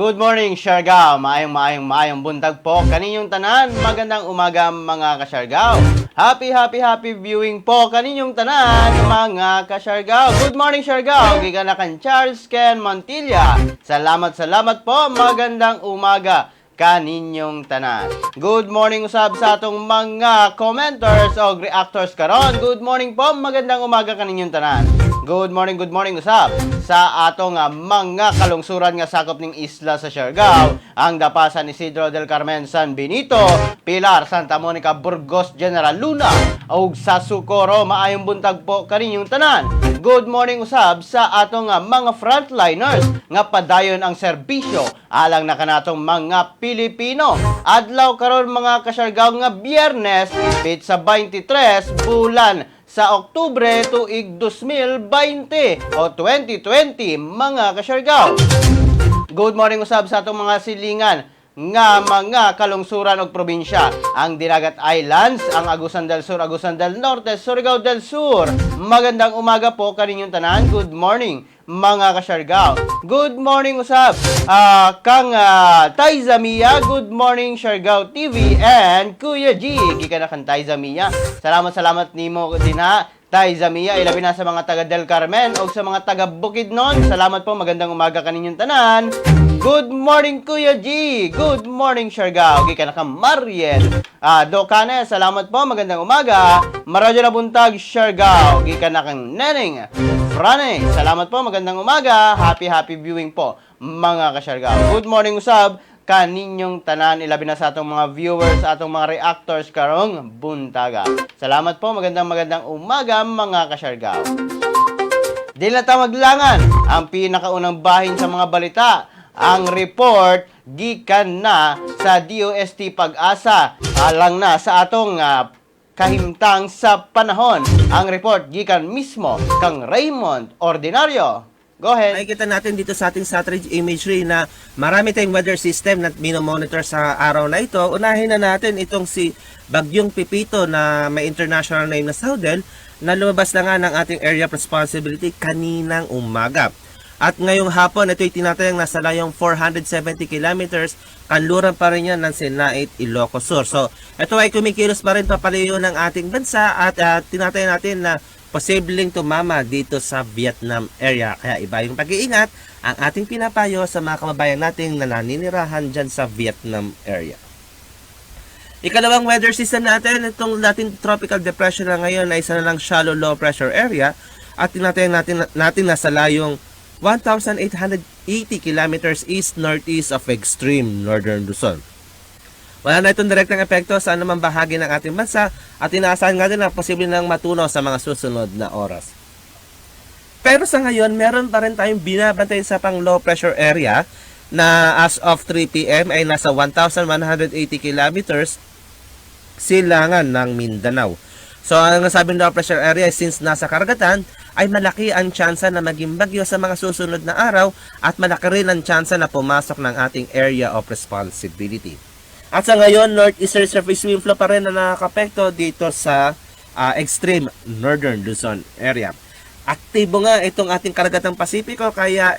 Good morning, Siargao. Maayong maayong maayong buntag po kaninyong tanan. Magandang umaga, mga kasyargao. Happy, happy, happy viewing po kaninyong tanan, mga kasyargao. Good morning, Siargao. Gikan na kan Charles Ken Montilla. Salamat, salamat po. Magandang umaga kaninyong tanan. Good morning usab sa atong mga commenters o reactors karon. Good morning po, magandang umaga kaninyong tanan. Good morning usab sa atong mga kalungsuran nga sakop ning isla sa Siargao, ang Dapa, San Isidro del Carmen, San Benito, Pilar, Santa Monica, Burgos, General Luna ug sa Socorro. Maayong buntag po kaninyong tanan. Good morning usab sa atong mga frontliners nga padayon ang serbisyo alang na kanatong mga Pilipino. Adlaw karon, mga kasyargao, nga Biyernes, petsa 23 bulan sa Oktubre tuig 2020 o 2020, mga kasyargao. Good morning usab sa atong mga silingan nga mga kalungsuran og probinsya. Ang Dinagat Islands, ang Agusan del Sur, Agusan del Norte, Surigao del Sur. Magandang umaga po kaninyong tanan. Good morning, mga kasyargao. Good morning usab kang Taiza Mia. Good morning, Siargao TV and Kuya G. Gikan na kang Taiza Mia. Salamat, salamat nimo dinha, Taiza Mia, ilabi na sa mga taga Del Carmen o sa mga taga Bukidnon. Salamat po, magandang umaga kaninyong tanan. Good morning, Kuya G. Good morning, Siargao. Gikan na kang Mariel Docane, salamat po, magandang umaga. Maradyo na buntag, Siargao. Gikan na kang Neneng Frane. Salamat po, magandang umaga. Happy, happy viewing po, mga kasyargao. Good morning usab kaninyong tanan, ilabi na sa atong mga viewers, sa atong mga reactors karong buntaga. Salamat po, magandang magandang umaga, mga kasyargao. Di na ta maglangan ang pinakaunang bahin sa mga balita. Ang report gikan na sa DOST PAGASA alang na sa atong kahimtang sa panahon. Ang report gikan mismo kang Raymond Ordinario. Go ahead. Makikita natin dito sa ating satellite imagery na marami tayong weather system na minomonitor sa araw na ito. Unahin na natin itong si Bagyong Pepito na may international name na Saudel na lumabas na nga ng ating area of responsibility kaninang umaga. At ngayong hapon, ito'y tinatayang nasa layong 470 kilometers, kanluran pa rin yan ng Sinait, Ilocos Sur. So, ito ay kumikilos pa rin papalayo ng ating bansa at tinataya natin na posibleng tumama dito sa Vietnam area. Kaya iba yung pag-iingat ang ating pinapayo sa mga kababayan nating na naninirahan dyan sa Vietnam area. Ikalawang weather system natin, itong Latin tropical depression na ngayon ay isa na lang shallow low pressure area at tinatayang natin nasa layong 1,880 kilometers east-northeast of extreme northern Luzon. Wala na itong direktang epekto sa anumang bahagi ng ating bansa at inaasahan nga din na posible nang matunaw sa mga susunod na oras. Pero sa ngayon, meron pa rin tayong binabantay sa pang low pressure area na as of 3 p.m. ay nasa 1,180 kilometers silangan ng Mindanao. So ang nasabing low pressure area, since nasa karagatan, ay malaki ang tsansa na maging bagyo sa mga susunod na araw at malaki rin ang tsansa na pumasok ng ating area of responsibility. At sa ngayon, northeasterly surface wind flow pa rin na nakakapekto dito sa extreme northern Luzon area. Aktibo nga itong ating karagatang Pasipiko kaya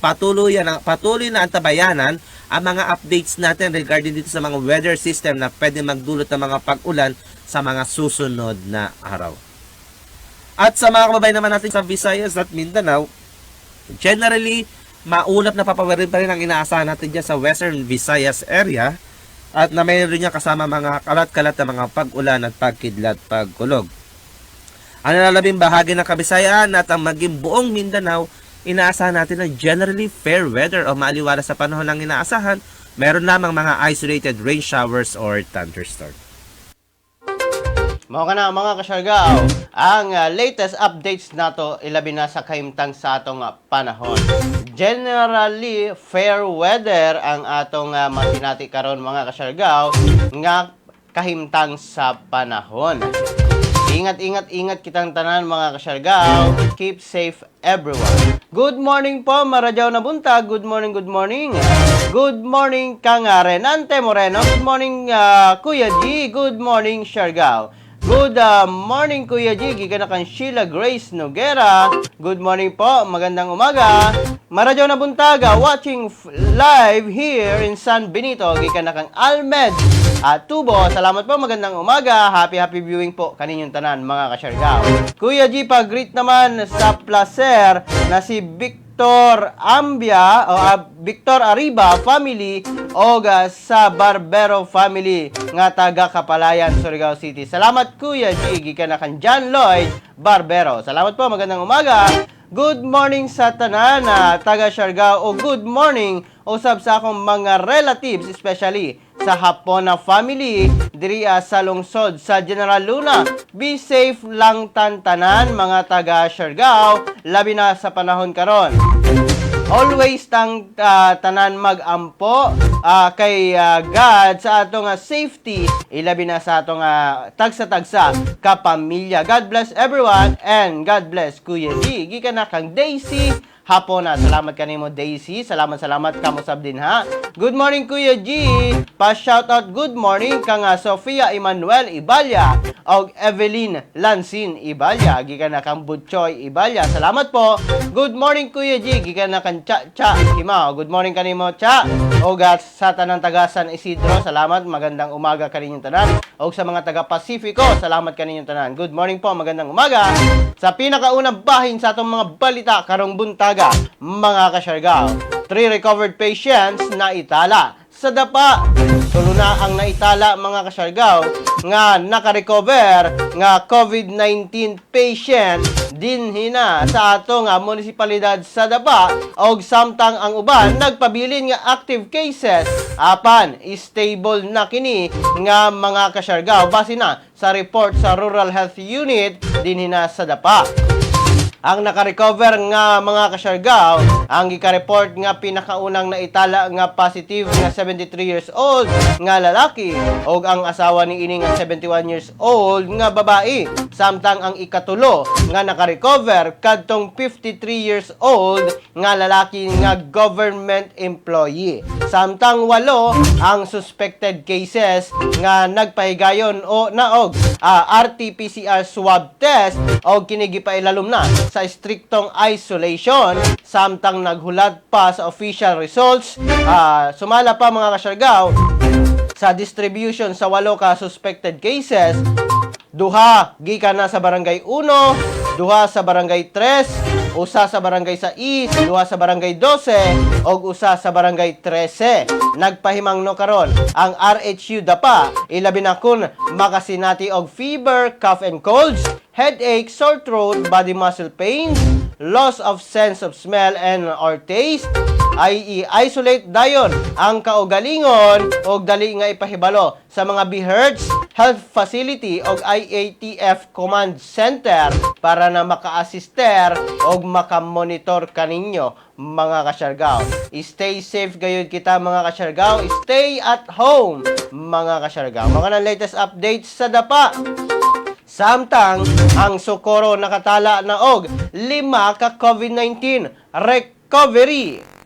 patuloy na antabayanan ang mga updates natin regarding dito sa mga weather system na pwede magdulot ng mga pag-ulan sa mga susunod na araw. At sa mga kababayan naman natin sa Visayas at Mindanao, generally, maulap na papawirin pa rin ang inaasahan natin dyan sa Western Visayas area at na mayroon niya kasama mga kalat-kalat na mga pag-ulan at pagkidlat, pagkulog. Ang nalalabing bahagi ng Kabisayaan at ang maging buong Mindanao, inaasahan natin na generally fair weather o maaliwalas sa panahon ng inaasahan, meron lamang mga isolated rain showers or thunderstorm. Mao kana, mga kasyargao, ang latest updates nato ilabi na sa kahimtang sa atong panahon. Generally fair weather ang atong masinati karon, mga kasyargao, nga kahimtang sa panahon. Ingat, ingat, ingat kitang tanan, mga kasyargao. Keep safe, everyone. Good morning po, maradyaw na buntag. Good morning, good morning. Good morning kang Renante Moreno. Good morning, Kuya G. Good morning, Siargao. Good morning, Kuya G. Gikan na kang Sheila Grace Noguera. Good morning po. Magandang umaga. Maradyo na buntaga, watching live here in San Benito. Gikan na kang Almed at Tubo. Salamat po. Magandang umaga. Happy happy viewing po kaninyong tanan, mga kasyargaw. Kuya G, pag-greet naman sa placer na si Victor Ambia o Victor Ariba family o sa Barbero family nga taga Kapalayan, Surigao City. Salamat, Kuya G. Gikan na kang John Lloyd Barbero. Salamat po, magandang umaga. Good morning sa tanan na taga Siargao o good morning usab sa akong mga relatives, especially sa Hapona family diri sa lungsod sa General Luna. Be safe lang tantanan, mga taga Siargao, labi na sa panahon karon. Always tang tanan mag-ampo kay God sa atong safety, ilabi na sa atong tagsa-tagsa kapamilya. God bless everyone and God bless Kuya G. Gikan na kang Daisy Hapona. Salamat kanimo, Daisy. Salamat, salamat kamo sab din ha. Good morning, Kuya G. Pa shout out good morning kang Sofia Emmanuel Ibalya og Evelyn Lansin Ibalya. Gikan na kang Butchoy Ibalya. Salamat po. Good morning, Kuya G. Gikan na kang Cha Cha Himao. Good morning kanimo, Cha. Og sa tanang taga San Isidro, salamat. Magandang umaga kaninyong tanan. Og sa mga taga Pasifiko, salamat kaninyong tanan. Good morning po. Magandang umaga. Sa pinakaunang bahin sa atong mga balita karong buntaga, mga kasyargaw. Three recovered patients na itala sa Dapa. Tulo na ang naitala, mga kasyargaw, nga nakarecover nga COVID-19 patient dinhi na sa ato nga munisipalidad sa Dapa, og samtang ang uban nagpabilin nga active cases apan stable na kini nga mga kasyargaw, base na sa report sa Rural Health Unit dinhi na sa Dapa. Ang nakarecover nga, mga kasyargaw, ang gika-report nga pinakaunang naitala nga positive nga 73 years old nga lalaki og ang asawa ni ini nga 71 years old nga babae. Samtang ang ikatulo nga nakarecover kadtong 53 years old nga lalaki nga government employee. Samtang walo ang suspected cases nga nagpahigayon o naog RT-PCR swab test og kini gipailalom na sa striktong isolation samtang naghulat pa sa official results. Sumala pa, mga kasyargaw, sa distribution sa walo ka suspected cases: duha gikan na sa Barangay 1, duha sa Barangay 3, usa sa Barangay 6, duha sa Barangay 12 ug usa sa Barangay 13. Nagpahimangno karon ang RHU Dapa, ilabi na kun makasinati og fever, cough and colds, headache, sore throat, body muscle pains, loss of sense of smell and or taste, ay i-isolate dayon ang kaugalingon og dali nga ipahibalo sa mga BHERTS Health Facility og IATF Command Center para na maka-assister og makamonitor kaninyo, mga kasyargaw. Stay safe gayud kita, mga kasyargaw. Stay at home, mga kasyargaw. Mga na latest updates sa Dapa. Samtang ang Socorro nakatala na og 5 ka COVID-19 recovery.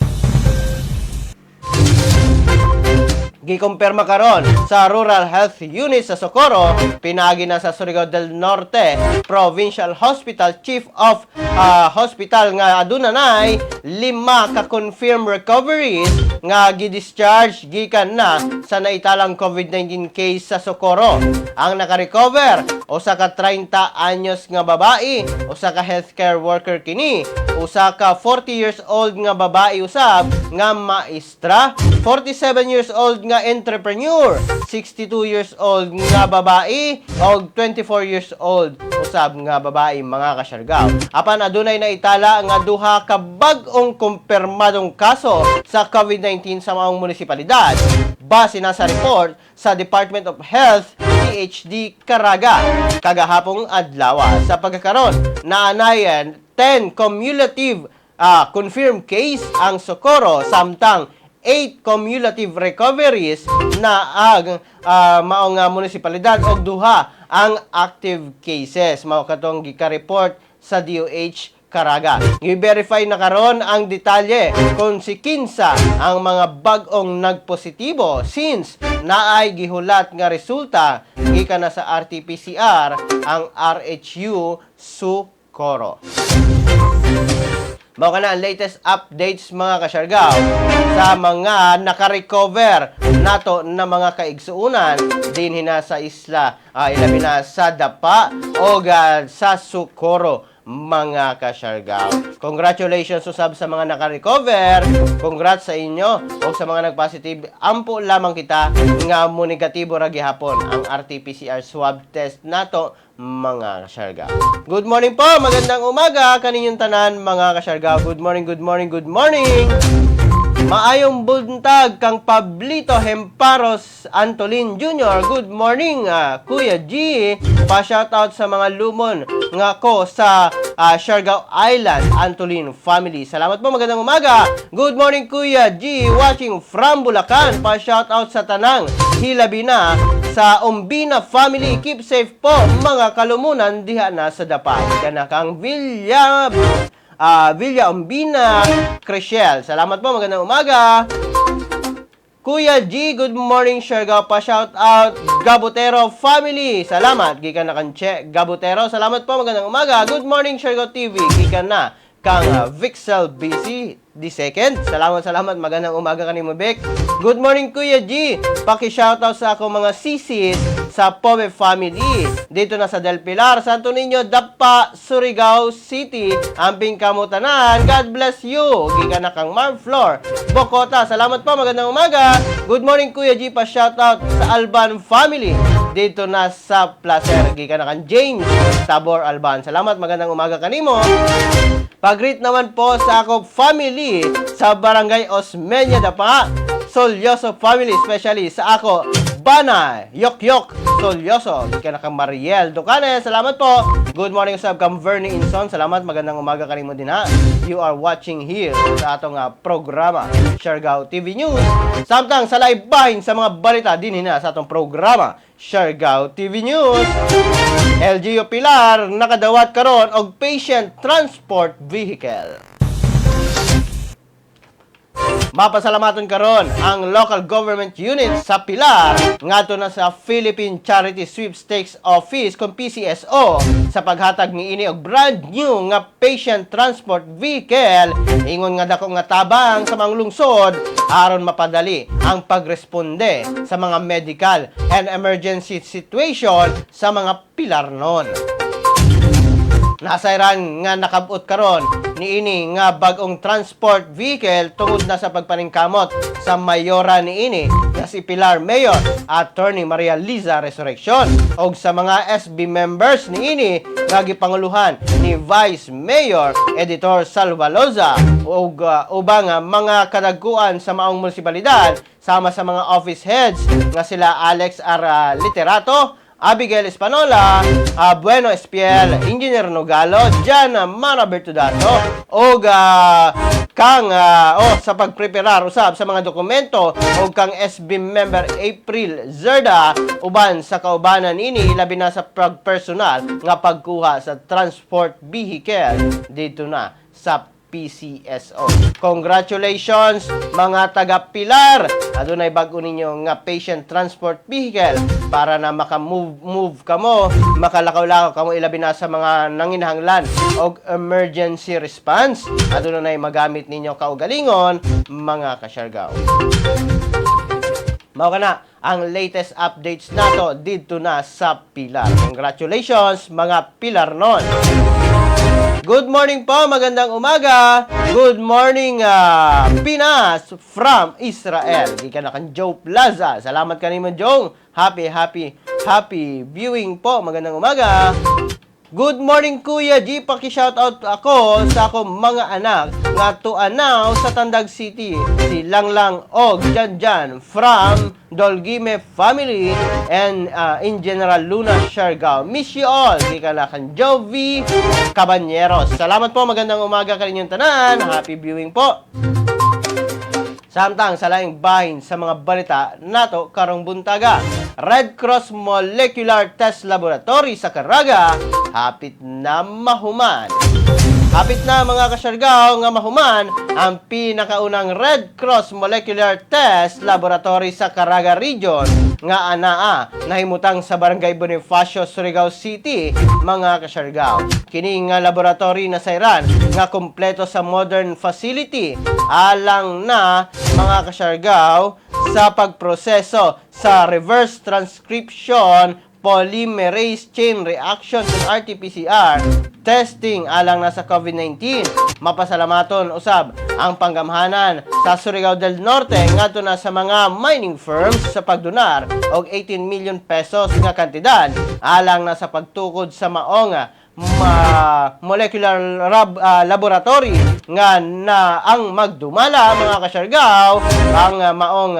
Gikumpirma karon sa Rural Health Unit sa Socorro, pinagi na sa Surigao del Norte Provincial Hospital Chief of Hospital nga aduna nay 5 ka confirmed recoveries nga gi-discharge gikan na sa naitalang COVID-19 case sa Socorro. Ang naka-recover, usa ka 30 anyos nga babae, usa ka healthcare worker kini, usa ka 40 years old nga babae usab nga maestra, 47 years old nga entrepreneur, 62 years old nga babae, og 24 years old usab nga babae, mga kasyargaw. Apan adunay naitala nga duha ka bag-ong kumpirmadong kaso sa COVID-19 sa maong munisipalidad, base na sa report sa Department of Health PhD Caraga kagahapong adlaw. Sa pagkakaron, naanayan 10 cumulative confirmed case ang Socorro, samtang 8 cumulative recoveries na ang maong munisipalidad og duha ang active cases. Mao katong gika-report sa DOH. Caraga. Gi-verify na karon ang detalye kung si kinsa ang mga bag-ong nagpositibo since naay gihulat nga resulta gikan na sa RT-PCR ang RHU Socorro. Mao kana ang latest updates, mga kasyargaw, sa mga naka-recover nato na mga kaigsuunan dinhi na sa isla, ilabi na sa Dapa o sa Socorro, mga kasyargaw. Congratulations usab sa mga naka-recover. Congrats sa inyo o sa mga nag-positive. Ampo lamang kita nga mo negatibo ra gihapon ang RT-PCR swab test nato, mga kasyargaw. Good morning po, magandang umaga kaninyong tanan, mga kasyargaw. Good morning, good morning, good morning. Maayong buntag kang Pablito Hemparos Antolin Jr. Good morning, Kuya G. Pa-shoutout sa mga lumon nga ko sa Siargao Island, Antolin family. Salamat po, magandang umaga. Good morning, Kuya G. Watching from Bulacan. Pa-shoutout sa tanang hilabi na sa Umbina family. Keep safe po, mga kalumunan diha na sa Dapa. Kana kang Villa Umbina, Crishel. Salamat po, magandang umaga. Kuya G, good morning, Siargao. Pa shout out Gabutero family. Salamat. Gikan na kang Che Gabutero. Salamat po, magandang umaga. Good morning, Siargao TV. Gikan na kang Vixel BC the second. Salamat, salamat. Magandang umaga kanimo, Vic. Good morning, Kuya G. Paki-shoutout sa akong mga sisis sa Pobe family. Dito na sa Del Pilar, Santo Niño, Dapa, Surigao City. Amping kamutanan. God bless you. Gikan na kang Ma'am Flor Bocota. Salamat po. Magandang umaga. Good morning, Kuya G. Pa-shoutout sa Alban family. Dito na sa Placer. Gikan na kang James Tabor Alban. Salamat. Magandang umaga kanimo. Pag-greet naman po sa ako family sa Barangay Osmeña, Dapa. Solyoso family, especially sa ako Bana, Yok Yok, Solyoso. Gikan na kang Mariel Ducane. Salamat po. Good morning usab kang Vernie Inson. Salamat. Magandang umaga kanimo din ha. You are watching here sa atong programa Siargao TV News. Samtang sa live bahin sa mga balita din na sa atong programa Siargao TV News. LGU Pilar nakadawat karon og patient transport vehicle. Mapasalamaton karon ang local government unit sa Pilar ngadto na sa Philippine Charity Sweepstakes Office kung PCSO sa paghatag niini og brand new nga patient transport vehicle, ingon nga dako nga tabang sa mga lungsod aron mapadali ang pagresponde sa mga medical and emergency situation sa mga Pilarnon. Nasayran nga nakabot karon niini nga bag-ong transport vehicle tungod na sa pagpaningkamot sa mayora niini nga si Pilar Mayor Attorney Maria Liza Resurreccion og sa mga SB members niini nga gipanguluhan ni Vice Mayor Editor Salvaloza ug ubang mga kadagkuan sa maong munisipalidad sama sa mga office heads nga sila Alex R. Literato, Abigail Espanola, Bueno Espiel, Engineer Nogalo, Jana Mara Bertudato, og kang oh, sa pagpreparar usab sa mga dokumento og kang SB member April Zerda uban sa kaubanan ini, ilabi na sa pagpersonal nga pagkuha sa transport vehicle dito na sa PCSO. Congratulations, mga taga Pilar. Adunay bag-o ninyo nga patient transport vehicle para na maka-move move kamo, makalakaw-lakaw kamo, ilabi na sa mga nanginahanglan og emergency response. Adunay magamit ninyo kaugalingon, mga kasyargaw. Mao kana ang latest updates nato didto na sa Pilar. Congratulations, mga Pilarnon. Good morning po, magandang umaga. Good morning, Pinas from Israel. Gikan na kang Joe Plaza. Salamat kanimo, Joe. Happy, happy, happy viewing po. Magandang umaga. Good morning, Kuya G. Paki-shoutout ako sa akong mga anak nga tuanaw sa Tandag City. Si Langlang og Jan Jan from Dolgime family and in General Luna, Siargao. Miss you all. Gikan na kang Jovi Cabañeros. Salamat po. Magandang umaga kaninyong tanan. Happy viewing po. Samtang sa laing bahin sa mga balita nato karong buntaga. Red Cross Molecular Test Laboratory sa Caraga hapit na mahuman. Hapit na, mga kasyargaw, nga mahuman ang pinakaunang Red Cross Molecular Test Laboratory sa Caraga Region nga anaa nahimutang sa Barangay Bonifacio, Surigao City, mga kasyargaw. Kini nga laboratory na sayran nga kumpleto sa modern facility alang na, mga kasyargaw, sa pagproseso sa reverse transcription polymerase chain reaction o RT-PCR testing alang na sa COVID-19. Mapasalamaton usab ang panggamhanan sa Surigao del Norte ngadto na sa mga mining firms sa pagdonar og 18 million pesos nga kantidad alang na sa pagtukod sa maong molecular laboratory nga na ang magdumala, mga kasyargaw, ang maong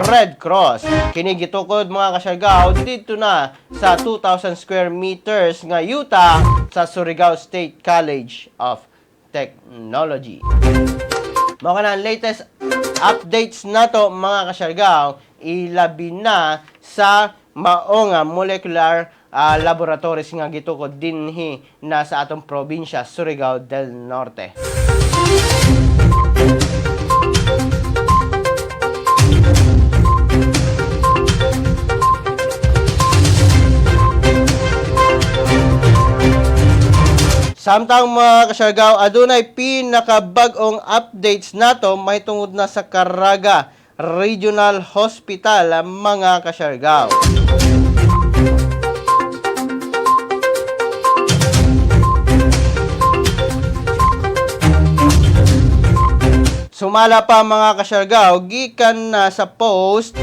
Red Cross. Kini gitukod, mga kasyargaw, dito na sa 2,000 square meters nga yuta sa Surigao State College of Technology. Mao kana ang latest updates nato, mga kasyargaw, ilabi na sa maong molecular laboratories nga gitukod dinhi na sa atong probinsya, Surigao del Norte. Samtang, mga kasyargaw, adunay pinakabag-ong updates nato mahitungod na sa Caraga Regional Hospital, mga kasyargaw. Sumala pa, mga kasyargaw, gikan na sa post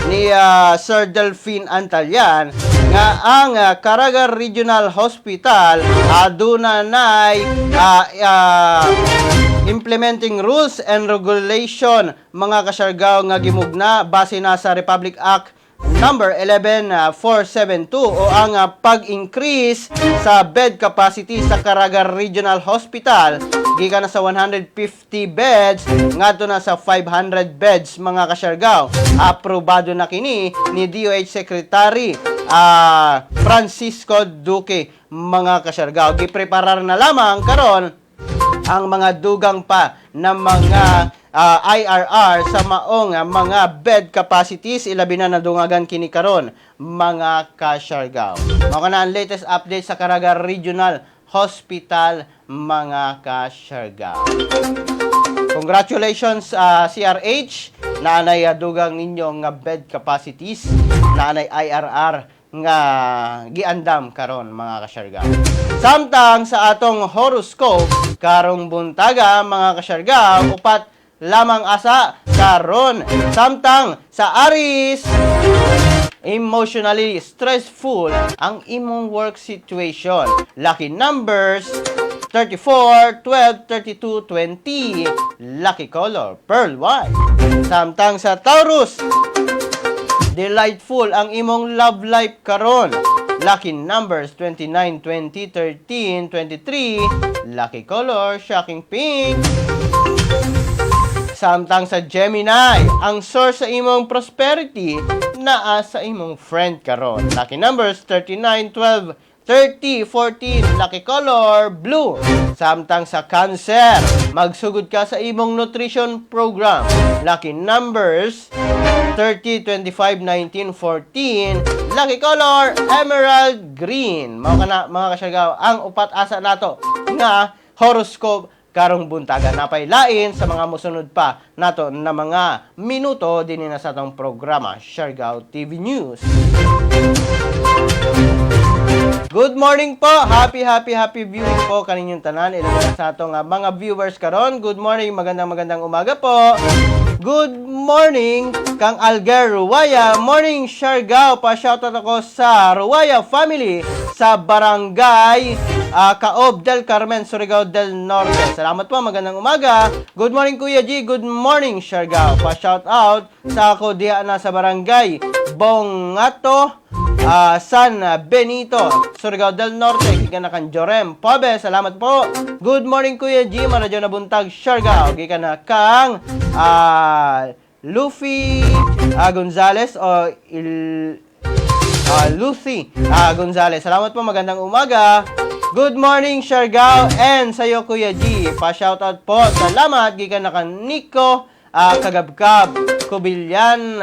ni Sir Delphine Antalyan nga ang Caraga Regional Hospital aduna nay implementing rules and regulation, mga kasyargaw, nga gimugna base na sa Republic Act number 11472 o ang pag-increase sa bed capacity sa Caraga Regional Hospital gikan na sa 150 beds ngadto na sa 500 beds, mga kasyargaw. Aprobado na kini ni DOH Secretary Francisco Duque, mga kasyargaw. Gipreparar na lamang karon ang mga dugang pa na mga IRR sa maong mga bed capacities, ilabi na nadungagan kini karon, mga kasyargaw. Mao kana ang latest update sa Caraga Regional Hospital, mga kasyargaw. Congratulations, CRH, naanay dugang ninyo nga bed capacities, naanay IRR nga giandam karon, mga kasyargaw. Samtang sa atong horoscope karong buntaga, mga kasyargaw, upat lamang asa karon. Samtang sa Aries, emotionally stressful ang imong work situation. Lucky numbers 34, 12, 32, 20. Lucky color, pearl white. Samtang sa Taurus, delightful ang imong love life karon. Lucky numbers 29, 20, 13, 23. Lucky color, shocking pink. Samtang sa Gemini, ang source sa imong prosperity naa sa imong friend karon. Lucky numbers 39, 12, 30, 14. Lucky color, blue. Samtang sa Cancer, magsugod ka sa imong nutrition program. Lucky numbers 30, 25, 19, 14. Lucky color, emerald green. Mao kana, mga kasyargaw, ang upat asa nato nga horoscope karong buntaga. Napay lain sa mga musunod pa nato na mga minuto dinhi na sa atong programa, Siargao TV News. Good morning po. Happy, happy, happy viewing po kaninyong tanan. Ilabi na sa atong mga viewers karon. Good morning. Magandang magandang umaga po. Good morning kang Alger Ruwaya. Morning, Siargao. Pa-shoutout ako sa Ruwaya family sa Barangay Caob del Carmen, Surigao del Norte. Salamat po. Magandang umaga. Good morning, Kuya G. Good morning, Siargao. Pa-shoutout sa ako diha na sa Barangay Bongato, San Benito, Surigao del Norte, gikan na kang Jorem Pobe, salamat po. Good morning, Kuya G, maradyo na buntag, Siargao, gikan na kang Luffy Gonzales o Il Lucy Gonzales. Salamat po, magandang umaga. Good morning, Siargao, and sa'yo, Kuya G. Pa-shoutout po. Salamat, gikan na kan Nico Kagabkab Kubilyan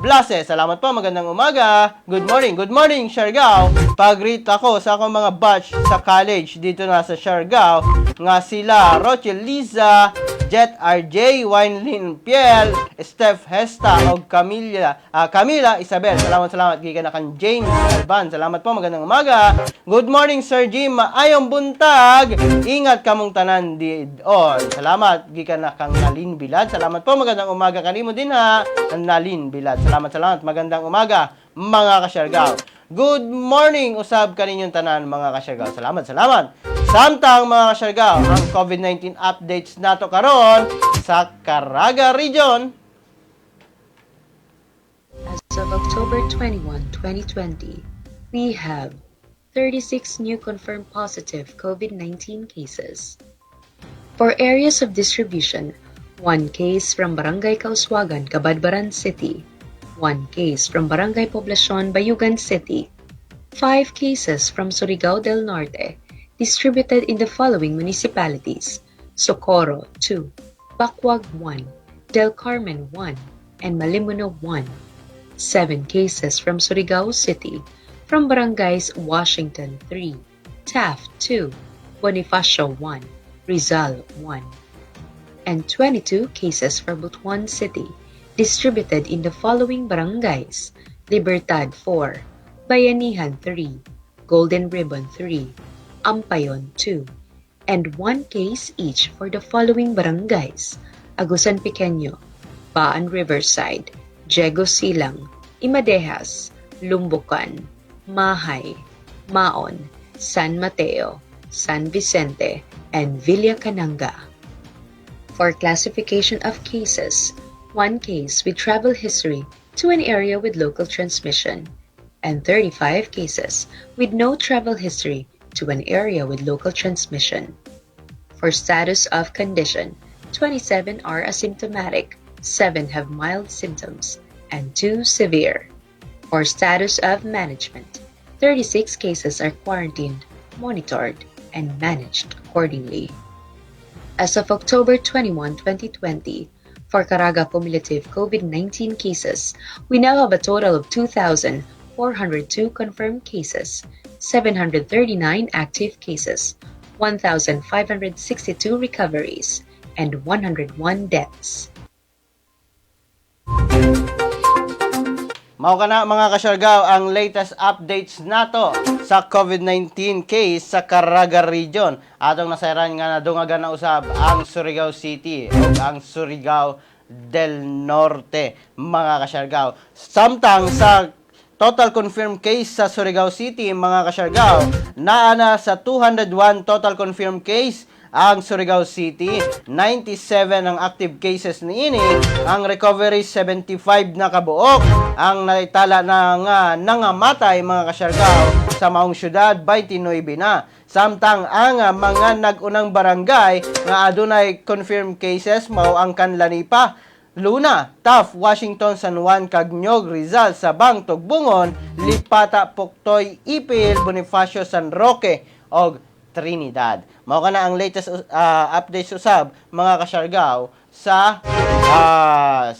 Blase. Salamat po, magandang umaga. Good morning, Siargao. Pag-greet ako sa akong mga batch sa college dito na sa Siargao nga sila Rochel Liza, Jet RJ, Winelin Piel, Steph Hesta, og Camila Isabel. Salamat, salamat. Gikan na kan James Alban. Salamat po, magandang umaga. Good morning, Sir Jim. Maayong buntag. Ingat kamong tanan didon. Salamat. Gikan na kang Nalin Bilad. Salamat po, magandang umaga kanimo din ha. Nalin Bilad. Salamat, salamat. Magandang umaga, mga kasyargaw. Good morning usab kaninyong tanan, mga kasyargaw. Salamat, salamat. Samtang, mga kasyargaw, ang COVID-19 updates nato karon sa Caraga Region. As of October 21, 2020, we have 36 new confirmed positive COVID-19 cases. For areas of distribution, 1 case from Barangay Kauswagan, Cabadbaran City, 1 case from Barangay Poblacion, Bayugan City, 5 cases from Surigao del Norte, distributed in the following municipalities: Socorro 2, Bacuag 1, Del Carmen 1, and Malimono 1. 7 cases from Surigao City, from barangays Washington 3, Taft 2, Bonifacio 1, Rizal 1, and 22 cases for Butuan City, distributed in the following barangays: Libertad 4, Bayanihan 3, Golden Ribbon 3, Ampayon 2, and 1 case each for the following barangays: Agusan Pequeño, Baan Riverside, Diego Silang, Imadejas, Lumbocan, Mahay, Maon, San Mateo, San Vicente, and Villa Cananga. For classification of cases, 1 case with travel history to an area with local transmission, and 35 cases with no travel history to an area with local transmission. For status of condition, 27 are asymptomatic, 7 have mild symptoms, and 2 severe. For status of management, 36 cases are quarantined, monitored, and managed accordingly. As of October 21, 2020, for Caraga cumulative COVID-19 cases, we now have a total of 2,402 confirmed cases, 739 active cases, 1,562 recoveries, and 101 deaths. Mao kana, mga kasyargaw, ang latest updates nato sa COVID-19 case sa Caraga Region. Atong nasayran nga nadungagan na usab ang Surigao City ug ang Surigao del Norte, mga kasyargaw. Samtang sa total confirmed case sa Surigao City, mga kasyargaw, naa na sa 201 total confirmed case ang Surigao City, 97 ang active cases niini, ang recovery 75 na kabuok, ang naitala na nga nangamatay, mga kasyargaw, sa maong syudad 29 na. Samtang ang mga nag-unang barangay nga adunay confirmed cases mao ang Canlanipa, Luna, Taft, Washington, San Juan, kag Nyog, Rizal, Sabang, Tugbungon, Lipata, Poctoy, Ipil, Bonifacio, San Roque, og Trinidad. Mao kana ang latest updates usab, mga kasyargaw, sa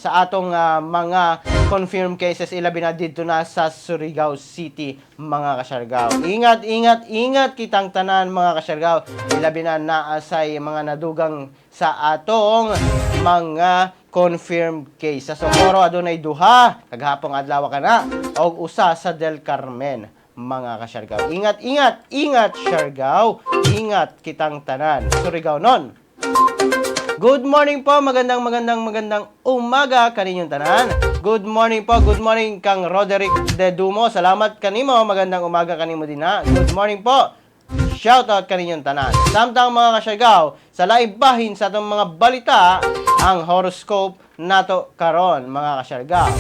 atong mga confirmed cases, ilabi na didto na sa Surigao City, mga kasyargaw. Ingat, ingat, ingat kitang tanan, mga kasyargaw, ilabi na naa say mga nadugang sa atong mga confirmed case. Sa Socorro adunay duha kaghapong adlaw kana og usa sa Del Carmen, mga kasyargaw. Ingat, ingat, ingat, Siargao. Ingat kitang tanan. Surigao non. Good morning po, magandang magandang magandang umaga kaninyong tanan. Good morning po, good morning kang Roderick De Dumo. Salamat kanimo, magandang umaga kanimo din ha. Good morning po. Shout out kaninyong tanan. Samtang, mga kasyargaw, sa laing bahin sa atong mga balita, ang horoscope nato karon, mga kasyargaw.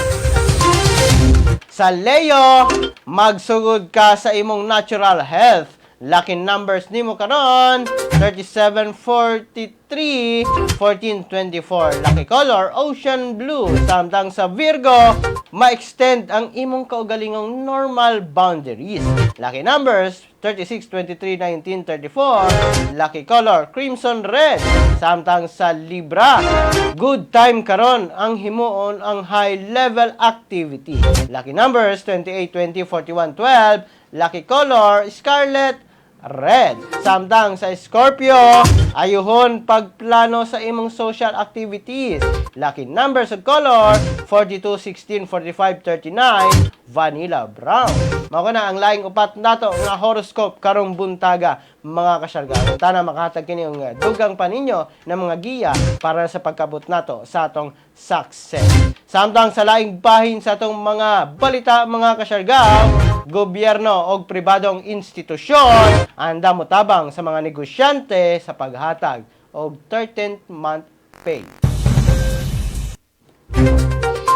Sa Leo, magsugod ka sa imong natural health. Lucky numbers nimo karon, 37, 43, 14, 24. Lucky color, ocean blue. Samtang sa Virgo, ma-extend ang imong kaugalingong normal boundaries. Lucky numbers, 36, 23, 19, 34. Lucky color, crimson red. Samtang sa Libra, good time karon ang himuon ang high level activity. Lucky numbers, 28, 20, 41, 12. Lucky color, scarlet red. Samtang sa Scorpio, ayuhon pagplano sa imong social activities. Lucky numbers of color, 42, 16, 45, 39, vanilla brown. Mao na ang laing upat nato nga horoscope karong buntaga, mga kasyargao. Tana makahatag kini og dugang pa ninyo ng mga giya para sa pagkabot nato sa atong success. Samtang sa laing bahin sa atong mga balita, mga kasyargao, gobyerno og pribadong institusyon andam motabang sa mga negosyante sa paghatag og 13th month pay.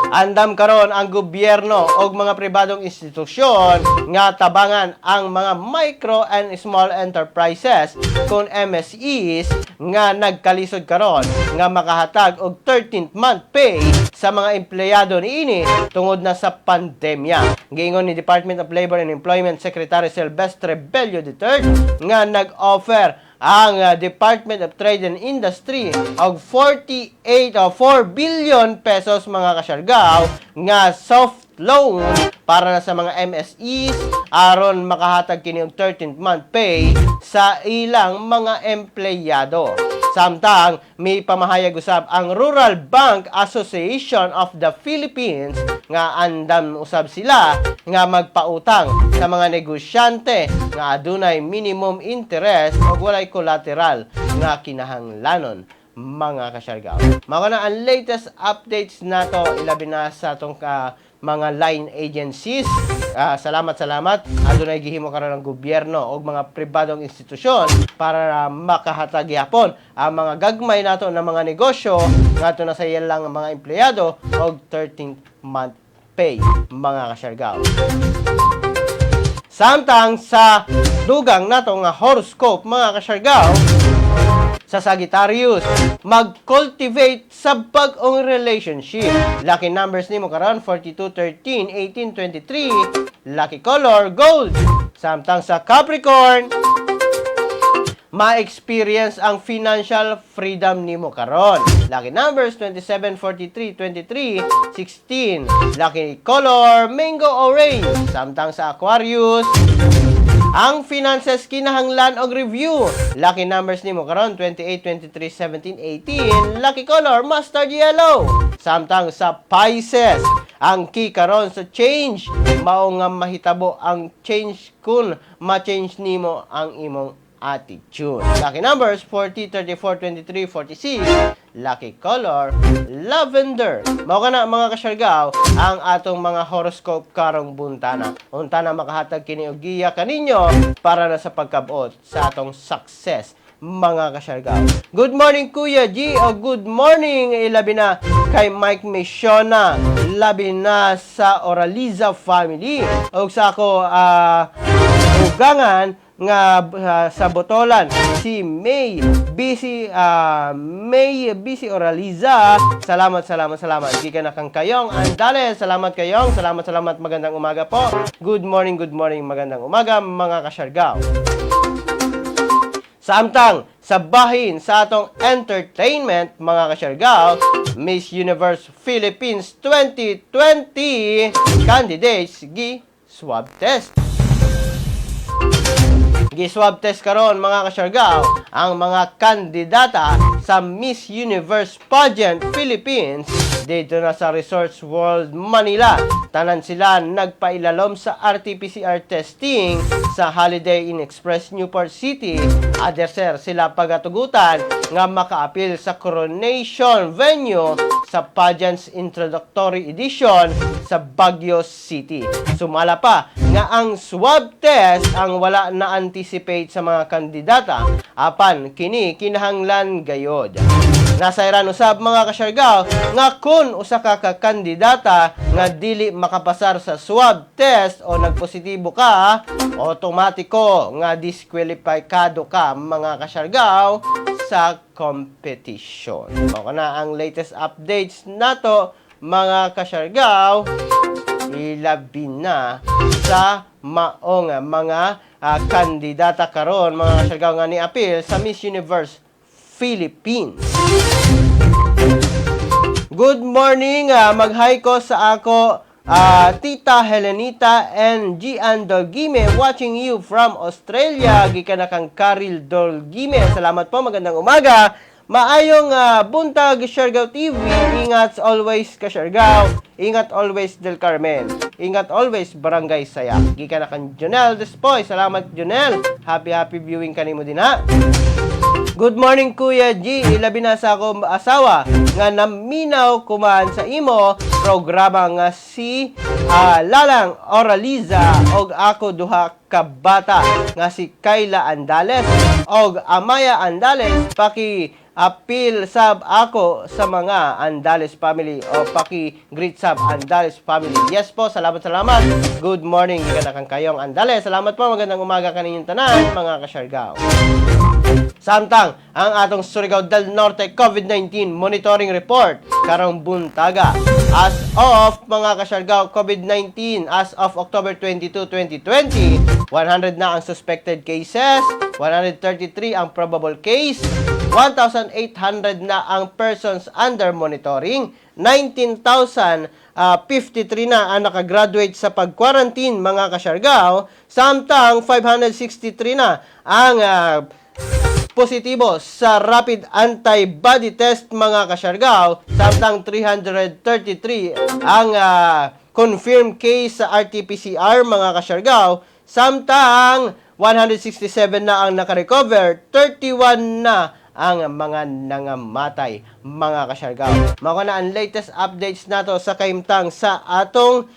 Andam karon ang gobyerno og mga pribadong institusyon nga tabangan ang mga micro and small enterprises kon MSEs nga nagkalisod karon nga makahatag og 13th month pay sa mga empleyado niini tungod na sa pandemya. Giingon ni Department of Labor and Employment Secretary Silvestre Bello III nga nag-offer ang Department of Trade and Industry og 48 o 4 billion pesos, mga kasyargaw, nga soft loan para na sa mga MSEs aron makahatag kini og 13th month pay sa ilang mga empleyado. Samtang may pamahayag usab ang Rural Bank Association of the Philippines nga andam usab sila nga magpautang sa mga negosyante nga adunay minimum interest o walay collateral nga kinahanglanon, mga kasyargaw. Mao na ang latest updates nato ilabi na sa atong ka mga line agencies. Ah, salamat, salamat. Adunay gihimo karon ang gobyerno og mga pribadong institusyon para makahatag gyapon ang mga gagmay nato na mga negosyo ngadto na sa ilang mga empleyado og 13th month pay, mga kasyargaw. Samtang sa dugang nato nga horoscope, mga kasyargaw, sa Sagittarius, mag-cultivate sa bag-ong relationship. Lucky numbers nimo karon, 42, 13, 18, 23. Lucky color, gold. Samtang sa Capricorn, ma-experience ang financial freedom nimo karon. Lucky numbers, 27, 43, 23, 16. Lucky color, mango orange. Samtang sa Aquarius, ang finances kinahanglan og review. Lucky numbers nimo karon, 28, 23, 17, 18. Lucky color, mustard yellow. Samtang sa Pisces, ang key karon sa change mao nga mahitabo ang change kung ma-change nimo ang imong attitude. Lucky numbers, 40, 34, 23, 46. Lucky color, lavender. Mao kana, mga kasyargaw, ang atong mga horoscope karong buntana. Unta na makahatag kini og giya kaninyo para na sa pagkabot sa atong success, mga kasyargaw. Good morning, Kuya G, o good morning ilabi na kay Mike Missiona, labi na sa Oraliza family og sa ako ugangan nga sa Botolan, si May BC, May BC Oraliza. Salamat, salamat, salamat. Gikan na kang Kayong Andale. Salamat, Kayong. Salamat, salamat. Magandang umaga po. Good morning, good morning. Magandang umaga, mga kasyargaw. Samtang sa bahin sa atong entertainment, mga kasyargaw, Miss Universe Philippines 2020 candidates gi swab test. Gi-swab test karon, mga kasyargaw, ang mga kandidata sa Miss Universe Pageant Philippines dito na sa Resorts World Manila. Tanan sila nagpailalom sa RT-PCR testing sa Holiday Inn Express Newport City. Aderser sila pagatugutan nga makaapil sa coronation venue sa pageant's introductory edition sa Baguio City. Sumala pa nga ang swab test ang wala na anticipate sa mga kandidata apan kini kinahanglan gayod. Nasayran usab, mga kasyargaw, nga kun usa ka kandidata nga dili makapasar sa swab test o nagpositibo ka, otomatiko nga diskwalipikado ka, mga kasyargaw, sa competition. Mao na ang latest updates nato, mga kasyargaw, ilabi na sa maong mga kandidata karon, mga kasyargaw, nga ni-apil sa Miss Universe Philippines. Good morning, mag-hi ko sa ako Tita Helenita and Gian Dolgime, watching you from Australia. Gikan na kang Karil Dolgime. Salamat po, magandang umaga. Maayong buntag, Siargao TV. Ingat always ka Siargao. Ingat always, Del Carmen. Ingat always, Barangay Sayak. Gikan na kang Jonel Despoy. Salamat, Jonel. Happy happy viewing kanimo din ha. Good morning, Kuya G. Ilabi na sa akong asawa nga naminaw kuman sa imo programa nga si Lalang Oraliza og ako duha ka bata nga si Kayla Andales og Amaya Andales. Paki apil sab ako sa mga Andales family o paki greet sab Andales family. Yes po, salamat, salamat. Good morning, gikan na kang Kayong Andales. Salamat po, magandang umaga kaninyong tanan, mga kasyargaw. Samtang ang atong Surigao del Norte COVID-19 Monitoring Report karong buntaga. As of, mga kasyargaw, COVID-19 as of October 22, 2020, 100 na ang suspected cases, 133 ang probable case, 1,800 na ang persons under monitoring, 19,053 na ang nakagraduate sa pag-quarantine, mga kasyargaw, samtang 563 na ang positibo sa rapid antibody test, mga kasyargaw, samtang 333 ang confirmed case sa RT-PCR, mga kasyargaw, samtang 167 na ang nakarecover, 31 na ang mga nangamatay, mga kasyargaw. Mao na ang latest updates nato sa kaimtang sa atong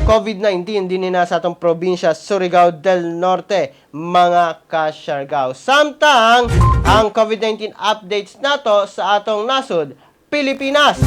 COVID-19 din na sa atong probinsya Surigao del Norte, mga kasyargaw. Samtang ang COVID-19 updates nato sa atong nasod Pilipinas.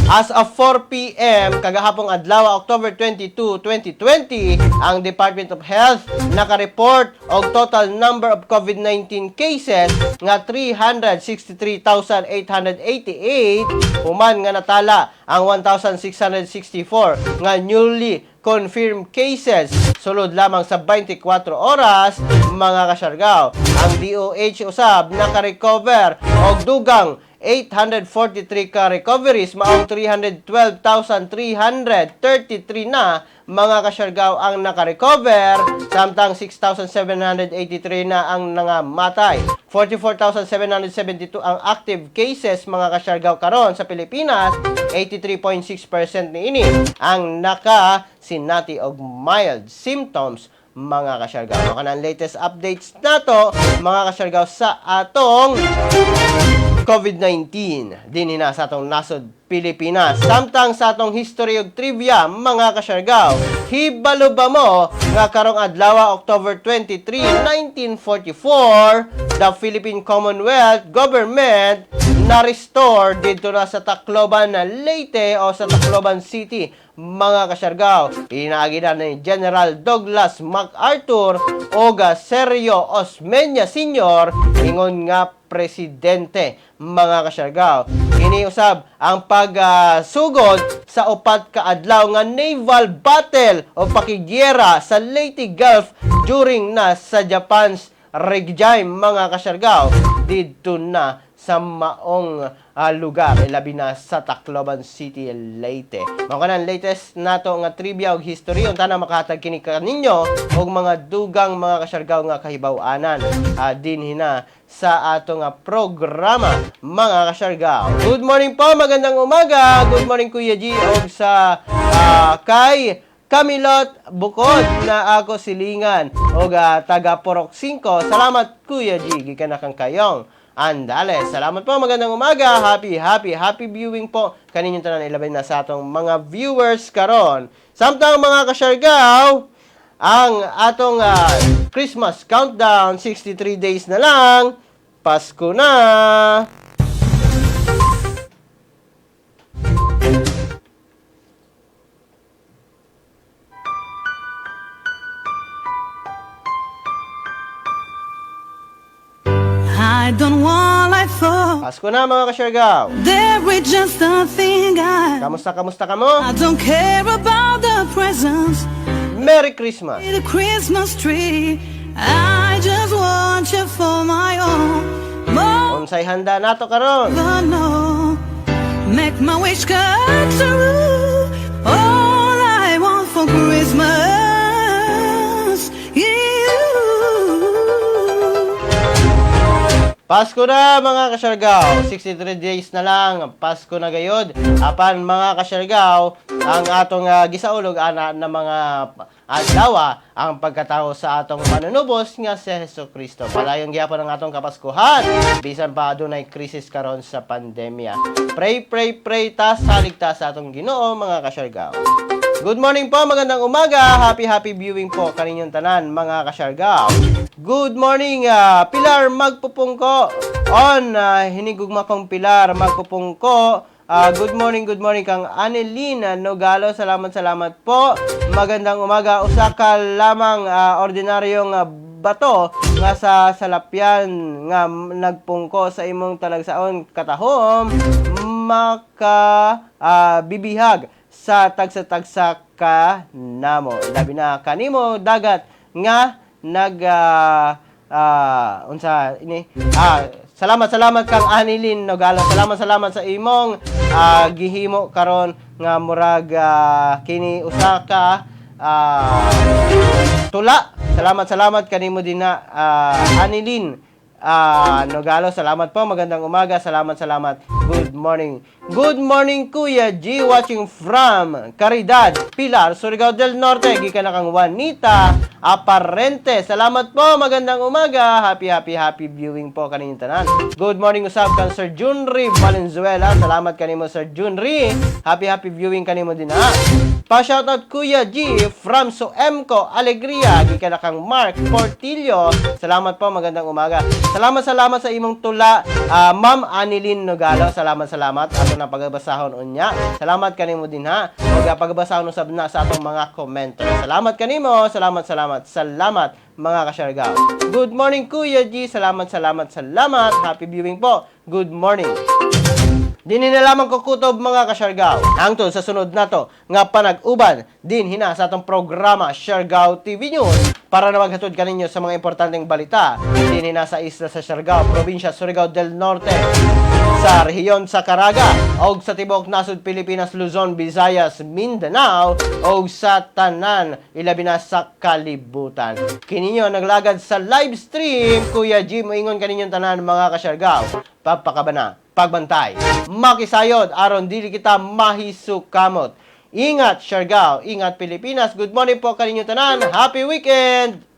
As of 4 p.m. kagahapong adlaw, October 22, 2020, ang Department of Health naka-report og total number of COVID-19 cases nga 363,888 human nga natala ang 1,664 nga newly confirmed cases sulod lamang sa 24 oras, mga kasyargaw. Ang DOH usab naka-recover og dugang 843 ka recoveries, maong 312,333 na, mga kasyargaw, ang naka-recover, samtang 6,783 na ang nangamatay. 44,772 ang active cases, mga kasyargaw, karon sa Pilipinas. 83.6% niini ang naka-sinati og mild symptoms, mga kasyargaw. Mao ang latest updates nato, mga kasyargaw, sa atong COVID-19 din na sa atong nasod Pilipinas. Samtang sa atong history ug trivia, mga kasyargaw, hibalo ba mo nga karong adlaw, October 23, 1944, the Philippine Commonwealth Government na-restore dito na sa Tacloban na Leyte o sa Tacloban City, mga kasyargaw? Inaagi na ni General Douglas MacArthur o Sergio Osmeña Sr. ingon nga presidente, mga kasyargaw. Kini usab ang pagsugod sa 4 ka adlaw nga naval battle o pakigyera sa Leyte Gulf during na sa Japan's regime, mga kasyargaw, didto na sa maong lugar, ilabi na sa Tacloban City, Leyte. Mao kanang latest nato nga trivia ug history. Unta na makahatag kini kaninyo og mga dugang, mga kasyargaw, nga kahibaw-anan dinhi na sa ato nga programa, mga kasyargaw. Good morning po, magandang umaga. Good morning, Kuya G, og sa kay Camilot Bukod na ako silingan og taga Purok 5. Salamat, Kuya G, gikan na kang Kayong Andales. Salamat po, magandang umaga. Happy, happy, happy viewing po kaninyong tanan, ilabi na sa atong mga viewers karon. Samtang, mga kasyargaw, ang atong Christmas countdown, 63 days na lang. Pasko na! I don't want life for Pasko na, mga kasyargaw! there is just a thing I Kamusta, kamusta ka mo? I don't care about the presents, Merry Christmas! the Christmas tree. I just want you for my own. More Unsay handa nato karon? than no. Make my wish come true. All I want for Christmas is you. Pasko na, mga kasyargaw. 63 days na lang, Pasko na gayod. Apan, mga kasyargaw, ang atong gisaulog ana ng mga adlaw ang pagkatao sa atong manunubos nga si Hesus Kristo. Padayon gyapon ang atong kapaskuhan bisan pa adunay krisis karon sa pandemya. Pray, pray, pray ta, salig ta sa atong Ginoo, mga kasyargaw. Good morning po, magandang umaga. Happy, happy viewing po kaninyong tanan, mga kasyargaw. Good morning, Pilar Magpupungko. On, hinigugma kong Pilar Magpupungko. Good morning kang Annelina Nogalo. Salamat, salamat po. Magandang umaga. Usa ka lamang ordinaryong bato nga sa salapyan nga nagpungko sa imong talagsaon katahom maka bibihag sa tagsa-tagsa ka namo. Labi na kanimo dagat nga nag unsa ini salamat, salamat kang Anilin Nogala. Salamat, salamat sa imong gihimo karon nga murag kini usa ka tula. Salamat, salamat kanimo din na Anilin Nogalo. Salamat po. Magandang umaga. Salamat, salamat. Good morning. Good morning, Kuya G. Watching from Caridad, Pilar, Surigao del Norte. Gikan na kang Juanita Aparente. Salamat po. Magandang umaga. Happy, happy, happy viewing po kaninyong tanan. Good morning, usab kang Sir Junri Valenzuela. Salamat kanimo, Sir Junri. Happy, happy viewing kanimo din ha. Pa-shoutout, Kuya G, from Soemco, Alegria. Gikan na kang Mark Portillo. Salamat po, magandang umaga. Salamat, salamat sa imong tula, Ma'am Anilin Nogalo. Salamat, salamat. Ato na pagbasahon unya. Salamat kanimo din ha. Ug pagbasahon usab na sa atong mga komento. Salamat kanimo. Salamat, salamat. Salamat, mga kasyargaw. Good morning, Kuya G. Salamat, salamat, salamat. Happy viewing po. Good morning. Dini na lamang kukutob, mga kasyargaw. Hangtod sa sunod nato nga panag-uban din hina sa atong programa Siargao TV News para na maghatod kaninyo sa mga importanteng balita din hina sa isla sa Siargao, probinsya Surigao del Norte, sa rehiyon sa Caraga, og sa tibuok nasod Pilipinas, Luzon, Visayas, Mindanao, og sa tanan ilabi na sa kalibutan. Kininyo naglagad sa live stream, Kuya G, moingon kaninyong tanan, mga kasyargaw. Pagpakabana, pagbantay, makisayod aron dili kita mahisukamot. Ingat, Siargao, ingat, Pilipinas. Good morning po kaninyong tanan. Happy weekend!